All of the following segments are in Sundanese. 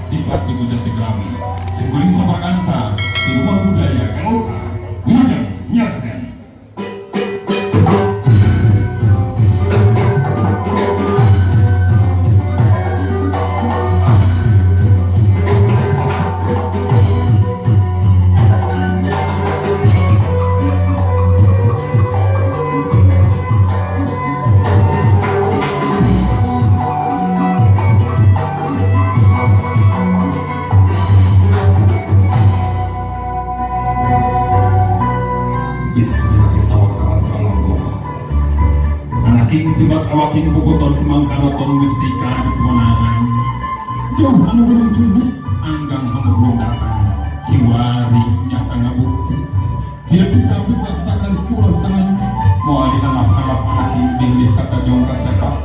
Di Pati Hujan Kerami. Simkuring Saparkanca di Rumah Budaya Kaloka. Wilujeng menyaksikan. Bismillahirrahmanirrahim. Anaking jimat awaking puputon kemangkanoton mustika kemenangan. Jauh hamu burung cumbuk, anggang hamu burung datang. Kiwari nyata ngabukti. Hidup kita bebas takkan pulang tangan. Moal dihanap-hanap anaking bilih kata jongka sepak.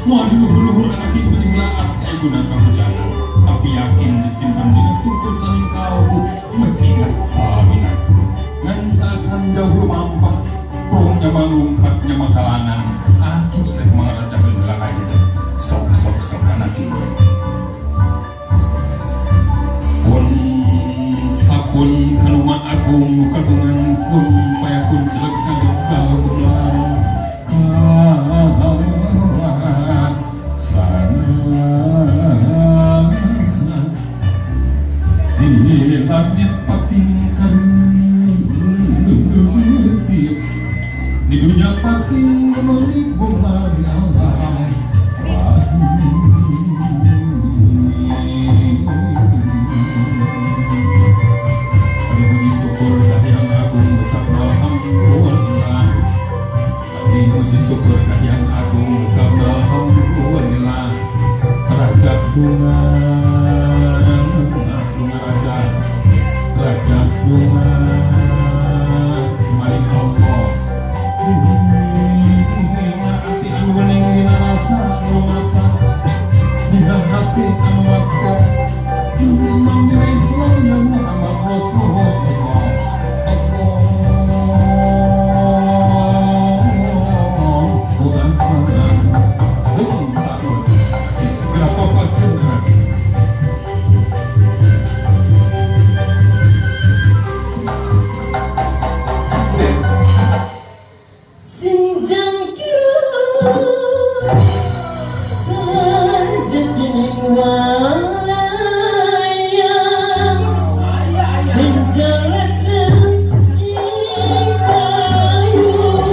Moal diluhur-luhur anaking bening laas kaiguna kahujanan. Tapi yakin disimpan dina tungkul saning kau mengingat salamina. Ngan saat jauh rumampah, prongnya mangungkatnya makalanan, akin rek mangarajakeun ayeuna. Sok sok sok anaking. Pun sapun kanuma agung kagungan kun payakun jelek kagum larang sana di langit pating kareutik di dunia pating melik bola di alam. Puji syukur yang agung ucap alhamdulillah. Kami puji syukur yang agung ucap alhamdulillah. Raja bunga, bunga raja, raja bunga, maring Allah. Dina hati anu wening dina rasa rumasa, dina hati anu waska, manggil Islam ya Muhammad Rasulullah. Allahu Akbar. Bung satu. Berapa pagi? Sinjang kira sajatining wayang menjalakan ing kayuban.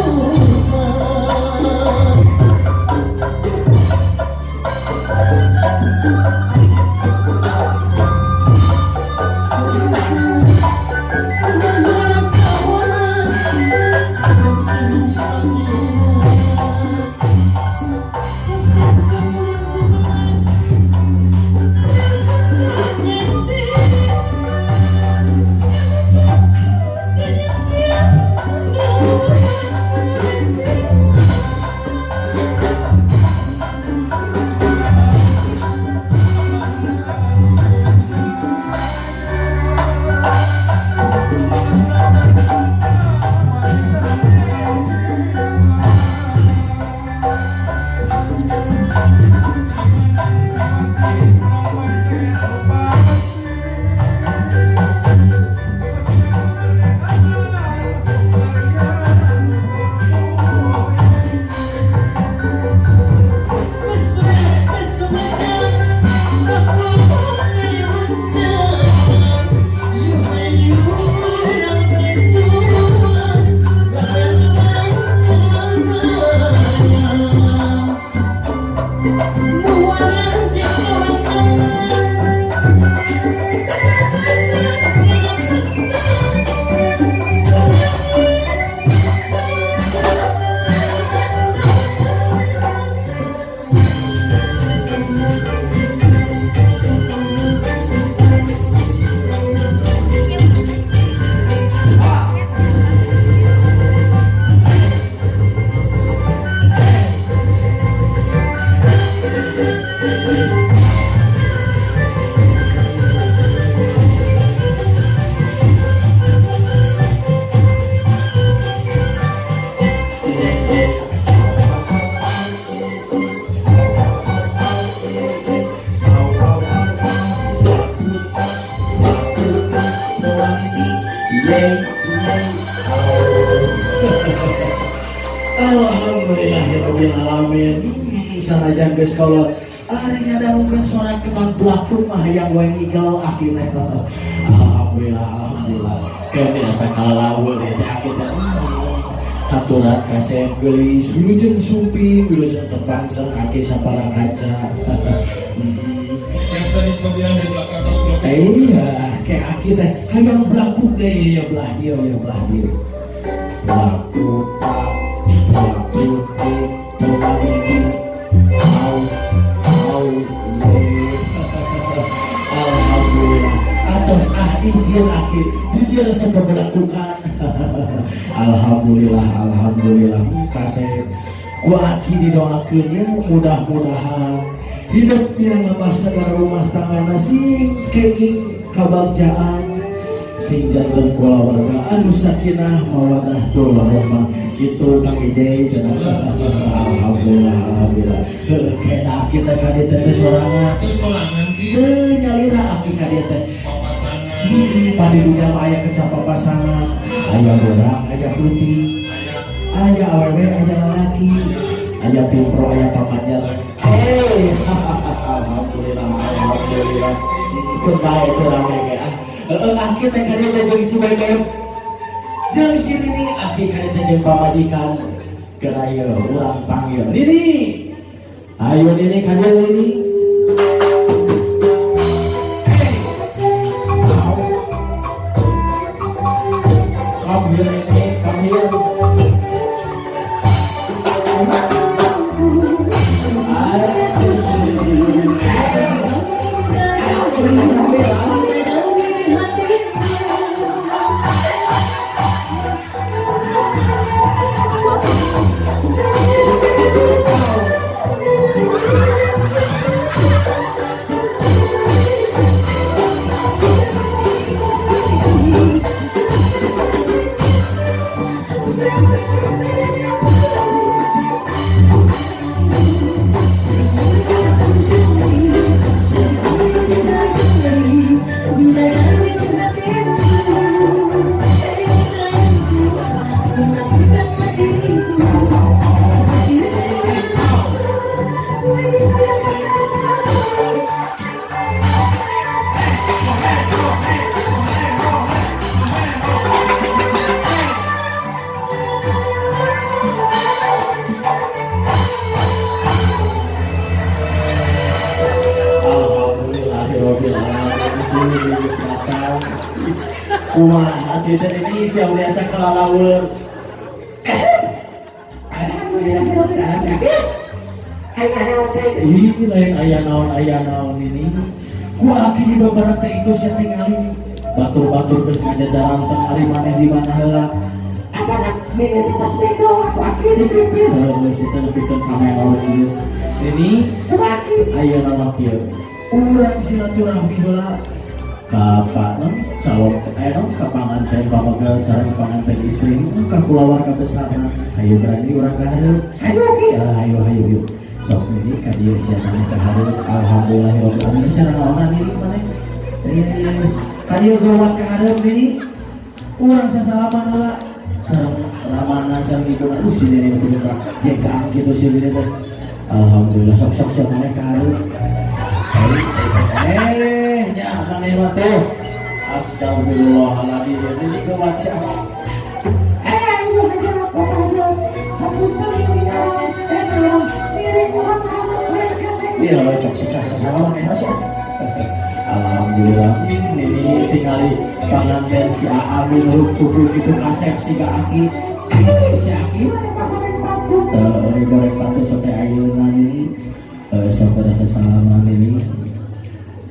Sanajan geus kolot ari ngadangukeun suara kembang belakuk mah hayang wae ngigel aki teh. Alhamdulillah, alhamdulillah. Keur biasa kalalaweun ieu teh aki teh. Aturan kasep, geulis, wilujeng sumping, wilujeng tepang sareng aki sapara kaca. Biasa dicobian di belakang blok. Iya, kayak aki teh hayang belakuk deh ya, belah dieu ya, belah dieu. Belakuk tak, belakuk tik, belakuk ini, au, au, le. Alhamdulillah. Atos ah, izin aki di dieu resep belakukan. Alhamdulillah, alhamdulillah. Kasep. Ku aki didoakeun ya, mudah-mudahan hidup yang segala rumah tangga sing kenging kabagjaan, sing janten kulawarga anu sakinah mawadah tur warahmah kitu, Kang Ijay cenah. Alhamdulillah, alhamdulillah. Heuh, kena kita ka dieu teh sorangan. Itu sorangan ki. Teu nyalira aki ka dieu teh. Papasangan. Padi dunya mah aya kecap papasangan, aya borak, aya putih, Aya. Aya awewe, aya lalaki, aya pimpro, aya pamannya. Eh, alhamdulillah, alhamdulillah. Ikut bae teu rame ge ah. Heeh, aki teh ka dieu teh jeung si Bebek. Jeung si Nini, aki ka dieu teh jeung pamajikan. Geura ieu urang panggil. Nini. Ayo Nini ka dieu, Nini. Hey. Au. Come here, Nini, come here. Ayo sini. Alhamdulillahirabbil alamin. Silakan. Kumaha atuh teh ini siap biasa kelalaweur. Alhamdulillahirabbil alamin. Ih, lain aya naon, aya naon ini. Ku aki di babarak teh itu sia tingali. Batur-batur geus ngajajaran teh ari maneh di mana heula? Apa mimiti pas itu aku aki dipipir. Heuh, geus teh nepikeun ka melo ieu. Ini aki aya nama kieu. Urang silaturahmi heula ka Pak non calon non ka panganten pamegel sareng panganten istri ka kulawarga besar. Ayo berani urang ka hareup. Ayo ki. Ayo ayo yuk. Sok ini ka dieu sia maneh ka hareup. Alhamdulillahirabbil alamin. Sia naonan ini maneh? Eh, ka dieu gawat ka hareup ini. Urang sasalaman heula sareng ramana sareng ibuna. Si Nini mah teu jegang kitu si Nini teh. Alhamdulillah, sok sok sia maneh ka hareup. Eh, nya maneh mah tuh. Astagfirullahaladzim, ini gawat siapa? Eh, ibu hajar apa aja? Iya, sok susah salam ya, sok. Alhamdulillah, ini tinggali panganten si Amin cukup itu kasep si ka aki. Eh, si aki mana goreng patut? Eh, goreng patut sampai ayeuna ini. Eh, sok pada sesalaman ini.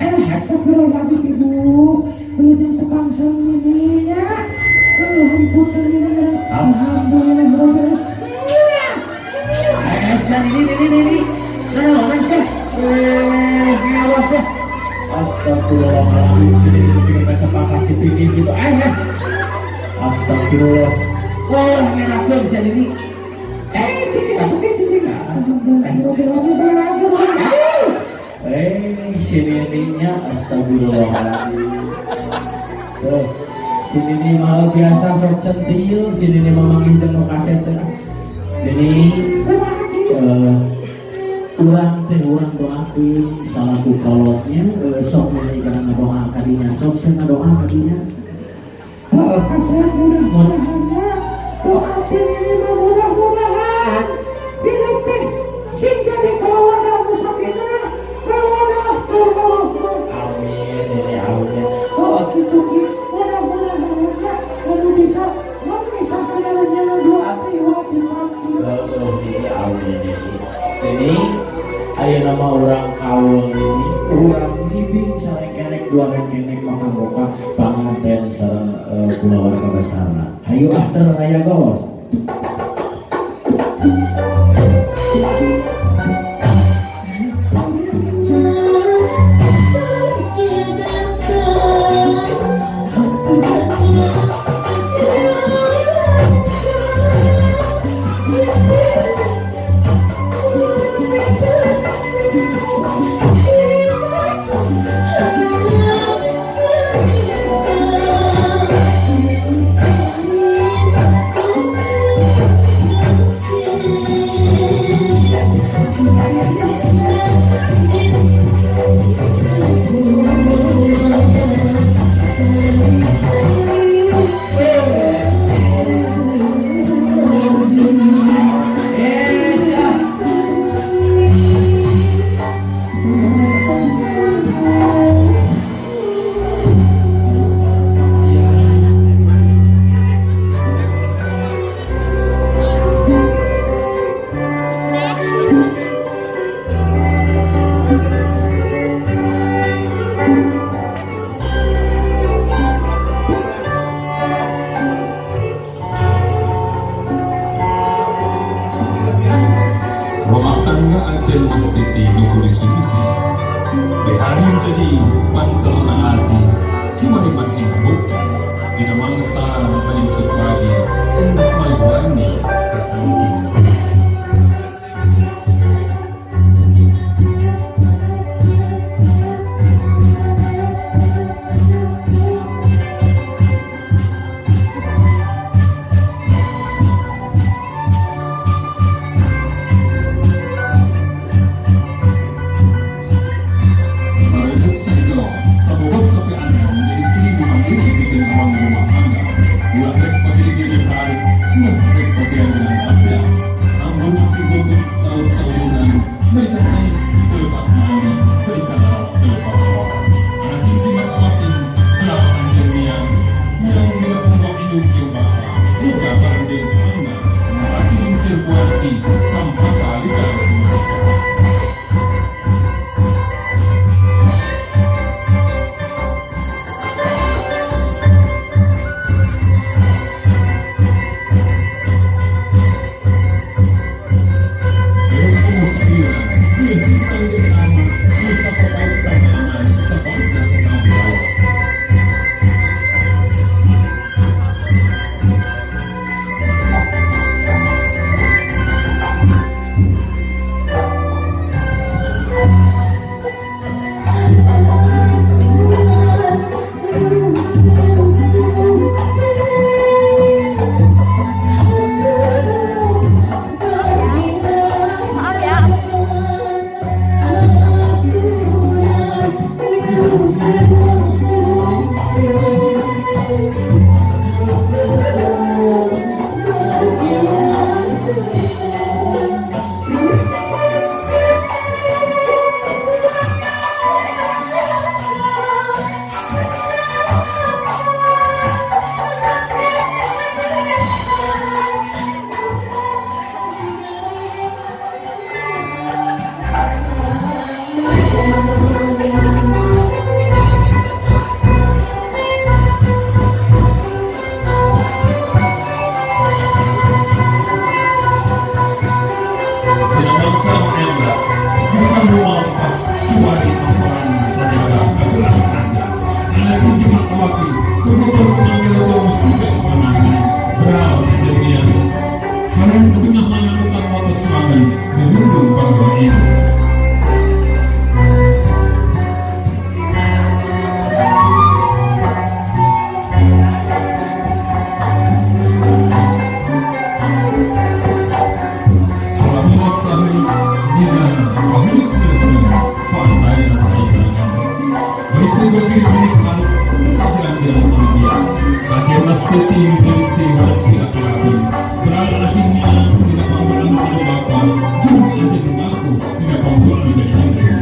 Eh, astagfirullahaladzim, ibu. Wilujeng tepang ini ya. Alhamdulillah. Alhamdulillah. Eh, ini ini ini ini. Nah, sih. Eh, awas ya. Astagfirullahaladzim, sini ini bikin kaca pakat si pingin gitu. Eh, eh. Astagfirullah. Wah, ngelakuin bisa ini. Eh, cici, aku ke cici. Eh, sini ininya astagfirullahaladzim. Tuh, sini nih mahal biasa sok centil, sini nih mamang jeung nu kaset teh. Ini eh Urang teh urang doakeun salaku kolotnya, sok mulai kana ngadoa kadinya, sok saya ngadoa kadinya. Heeh, kasep mudah-mudahan ya. Doakeun ini mah mudah-mudahan hidup teh sing jadi keluarga nu sakinah, mawaddah tur warahmah. Amin ini amin. Oh gitu ki, mudah-mudahan ya anu bisa memisahkan jalan dua hati waktu waktu. Oh ini amin ini. Ini ayo nama orang kaul ini urang ngibing sarengkenek dua rengkenek maka boka panganten sareng kulawarga besarna. Hayu ah der aya gos. Eh, siap. Rumah tangga Aceh Mas Titi nukuri sisi. Behari jadi pancerna hati, kiwari masih bukti. Dina mangsa paling pagi, endak maliwani kacangking. Sarebut segel, sabobot sapi anam, jadi ciri bukan diri bikin orang rumah tangga. Ulah rek pagi dijunjung.